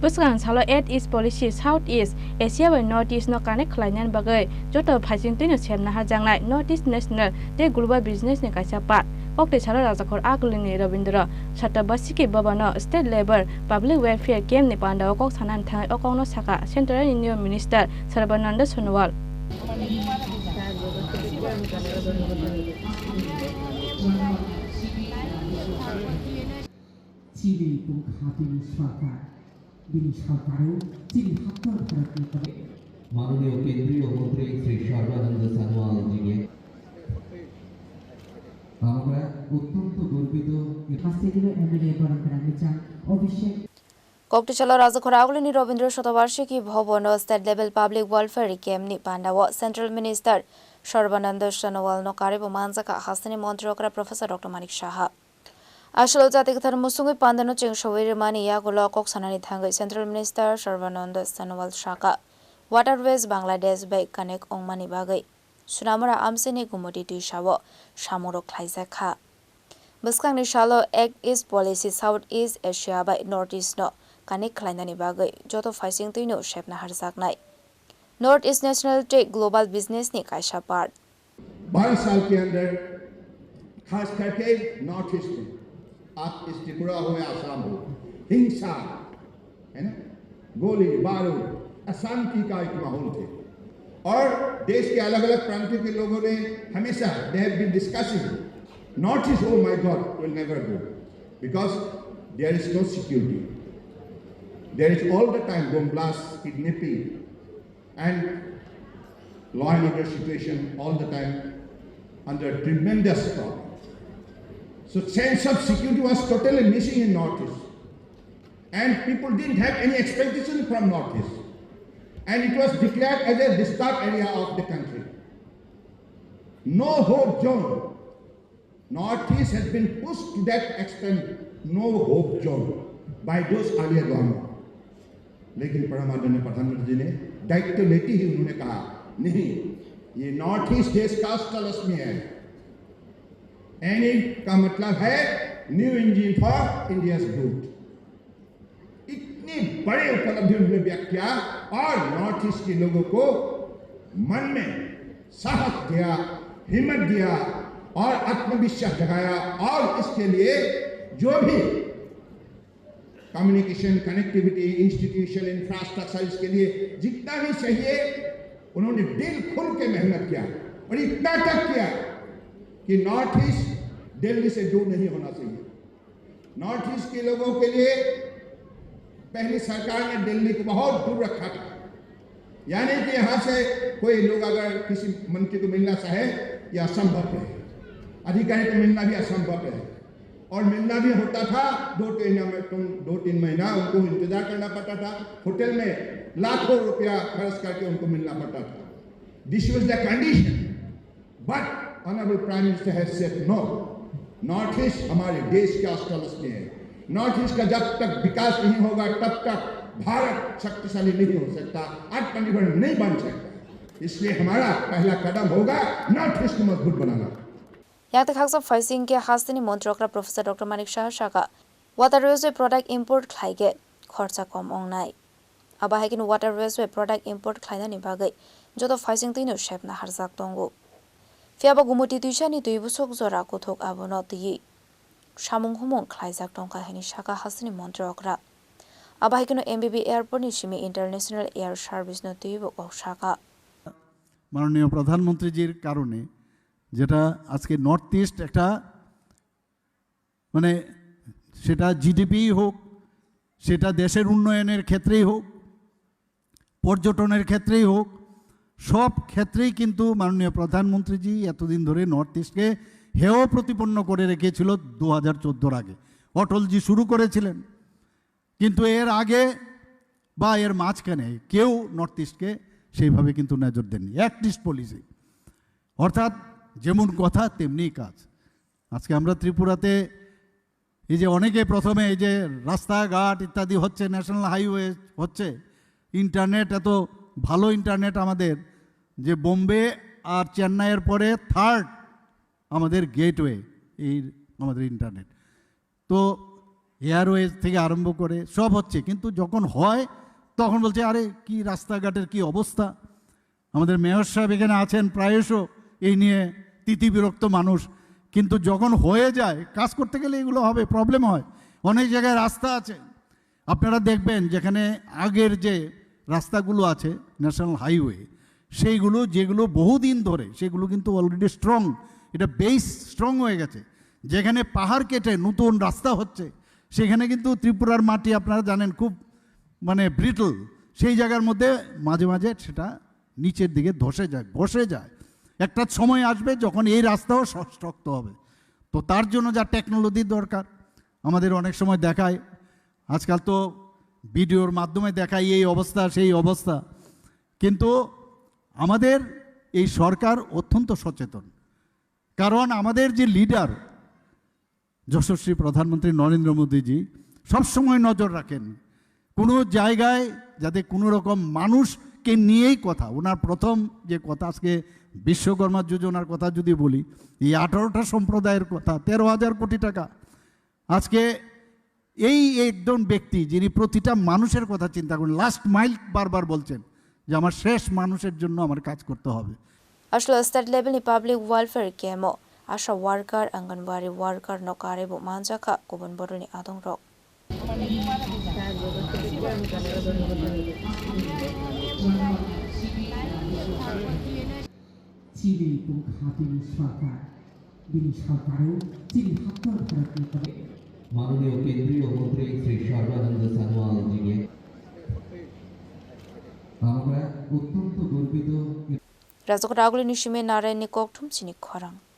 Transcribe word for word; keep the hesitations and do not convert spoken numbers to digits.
Bwskang salo Act East Policy South East Asia bai North East no connect khlainani bagwi joto phaising twino sepna hajaknai North East National tei Global Business ni kaisa part. Kokti salo Rajakhor Agulini Rabindra Satabasiki Bhavan o State Labour Public Welfare Camp ni panda o kok sanani thangwi o kokno sakha Central Union Minister Sarbananda Sonowal. Chini pung khatini sarkar, bini sarkaro chini haktor Bharatni kabo. মাননীয় কেন্দ্রীয় মন্ত্রী শ্রী সর্বানন্দ সনোয়াল জিকে আমরা অত্যন্ত গর্বিত। Hasteni M L A Gorongora Michang Abhishek. Kokti salo Rajakhor Agulini Rabindra Shatabarshiki Bhavan o State Level Public Welfare Camp ni panda o Central Minister Sarbananda Sonowal no karwi bo manjakha hasteni Montri okra Professor Doctor Manik Saha. Aswk jati kwthar musungwi pandano chengsawi rwmani yagulo kok sanani thangwi Central Minister Sarbananda Sonowal sakha, waterways Bangladesh bai connect wngmani bagwi Sonamura amchini Gumoti twisao samungrok khlaijak kha. Bwskangni salo Act East Policy South East Asia bai North East no connect khlainani bagwi joto phaising twino sepna harjaknai North East National tei Global Business ni kaisa part. बारह साल के अंदर खास करके north east में, आप इस त्रिपुरा हो या आसाम हो, हिंसा, है ना, गोली बारूद, अशांति का एक माहौल थे। और देश के अलग अलग प्रांतों के लोगों ने हमेशा, they have been discussing North East, oh my God, will never go because there is no security. There is all the time bomb blast, kidnapping, and law and order situation all the time under tremendous problem. So sense of security was totally missing in North East. And people didn't have any expectation from North East. And it was declared as a disturbed area of the country. No hope zone. North East has been pushed to that extent, no hope zone, by those earlier government. लेकिन परम आदरणीय प्रधानमंत्री जी ने दायित्व लेते ही उन्होंने कहा, नहीं, ये नॉर्थ ईस्ट देश का स्टलस में है। एनी का मतलब है new engine for India's growth। इतनी बड़ी उपलब्धि उन्होंने व्यक्त किया और नॉर्थ ईस्ट के लोगों को मन में साहस दिया, हिम्मत दिया और आत्मविश्वास जगाया। और इसके लिए जो भी कम्युनिकेशन, कनेक्टिविटी, इंस्टीट्यूशन, इंफ्रास्ट्रक्चर, इसके लिए जितना भी चाहिए, उन्होंने दिल खुल के मेहनत किया और इतना तक किया कि नॉर्थ ईस्ट दिल्ली से दूर नहीं होना चाहिए। नॉर्थ ईस्ट के लोगों के लिए पहले सरकार ने दिल्ली को बहुत दूर रखा था, यानी कि यहाँ से कोई लोग अगर किसी मंत्री को मिलना चाहे, यह असंभव है, अधिकारी को मिलना भी असंभव है। और मिलना भी होता था, दो तीन में, तुम दो तीन महीना उनको इंतजार करना पड़ता था, होटल में लाखों रुपया खर्च करके उनको मिलना पड़ता था। This was the condition. But Honorable Prime Minister has said no. North east हमारे देश के स्टलस में है। नॉर्थ ईस्ट का जब तक विकास नहीं होगा, तब तक भारत शक्तिशाली नहीं हो सकता, आत्मनिर्भर नहीं बन सकता। इसलिए हमारा पहला कदम होगा नॉर्थ ईस्ट को मजबूत बनाना। Yakte khaksa phaising khe hasteni montri okra Professor Doctor Manik Saha sakha, waterways bai product import khlai khe khorcha kom wngnai. Abo hai kheno waterways bai product import khlainani bagwi joto phaising twino sepna harjak tongo. Phiya bo Gumoti twisani twi bwswk jora kuthuk abono twiwi samung humung khlaijak tongkha hwnwi sakha hasteni montri okra. Abo hai kheno M B B airport ni simi international air service no twiwi bo kok sakha. মাননীয় প্রধানমন্ত্রীজির কারণে যেটা আজকে north east একটা মানে সেটা জিডিপি হোক, সেটা দেশের উন্নয়নের ক্ষেত্রেই হোক, পর্যটনের ক্ষেত্রেই হোক, সব ক্ষেত্রেই কিন্তু মাননীয় প্রধানমন্ত্রীজি এতদিন ধরে নর্থ ইস্টকে হেয় প্রতিপন্ন করে রেখেছিল দু হাজার চোদ্দোর আগে। অটলজি শুরু করেছিলেন, কিন্তু এর আগে বা এর মাঝখানে কেউ নর্থ ইস্টকে সেইভাবে কিন্তু নজর দেননি। অ্যাক্ট ইস্ট পলিসি, অর্থাৎ যেমন কথা তেমনি কাজ। আজকে আমরা ত্রিপুরাতে এই যে অনেকে প্রথমে এই যে রাস্তাঘাট ইত্যাদি হচ্ছে, ন্যাশনাল হাইওয়ে হচ্ছে, ইন্টারনেট, এত ভালো ইন্টারনেট আমাদের, যে বোম্বে আর চেন্নাইয়ের পরে থার্ড আমাদের গেটওয়ে এই আমাদের ইন্টারনেট। তো এয়ারওয়েজ থেকে আরম্ভ করে সব হচ্ছে, কিন্তু যখন হয় তখন বলছে, "আরে কি রাস্তাঘাটের কি অবস্থা।" আমাদের মেয়র সাহেব এখানে আছেন, প্রায়শ এই নিয়ে তিতিবিরক্ত মানুষ, কিন্তু যখন হয়ে যায়, কাজ করতে গেলে এগুলো হবে, প্রবলেম হয়। অনেক জায়গায় রাস্তা আছে, আপনারা দেখবেন যেখানে আগের যে রাস্তাগুলো আছে, ন্যাশনাল হাইওয়ে, সেইগুলো যেগুলো বহুদিন ধরে, সেগুলো কিন্তু অলরেডি স্ট্রং, এটা বেস স্ট্রং হয়ে গেছে। যেখানে পাহাড় কেটে নতুন রাস্তা হচ্ছে, সেখানে কিন্তু ত্রিপুরার মাটি আপনারা জানেন খুব মানে ব্রিটল, সেই জায়গার মধ্যে মাঝে মাঝে সেটা নিচের দিকে ধসে যায়, বসে যায়। একটা সময় আসবে যখন এই রাস্তাও শ- শক্ত হবে। তো তার জন্য যা টেকনোলজির দরকার, আমাদের অনেক সময় দেখায়, আজকাল তো ভিডিওর মাধ্যমে দেখায় এই অবস্থা সেই অবস্থা, কিন্তু আমাদের এই সরকার অত্যন্ত সচেতন, কারণ আমাদের যে লিডার যশস্বী প্রধানমন্ত্রী নরেন্দ্র মোদীজি সবসময় নজর রাখেন কোনো জায়গায় যাতে কোনো রকম মানুষকে নিয়েই কথা। ওনার প্রথম যে কথা, আজকে বিশ্বকর্মা যোজনার কথা যদি বলি, এই আঠারোটা সম্প্রদায়ের কথা, তেরো হাজার কোটি টাকা। আজকে এই একজন ব্যক্তি যিনি প্রতিটা মানুষের কথা চিন্তা করেন, লাস্ট মাইল বারবার বলছেন যে আমার শেষ মানুষের জন্য আমার কাজ করতে হবে। Ashlo state level ni public welfare camp o asha worker, anganwadi worker no karwi bo manjakha kubun boroni adongrok. Chini pung khatini sarkar, bini sarkaro chini haktor Bharatni kabo. মাননীয় কেন্দ্রীয় মন্ত্রী শ্রী সর্বানন্দ সোনোয়াল জিকে আমরা অত্যন্ত গর্বিত। Rajak Raguli ni simi Narayan ni kokthum chini khorang.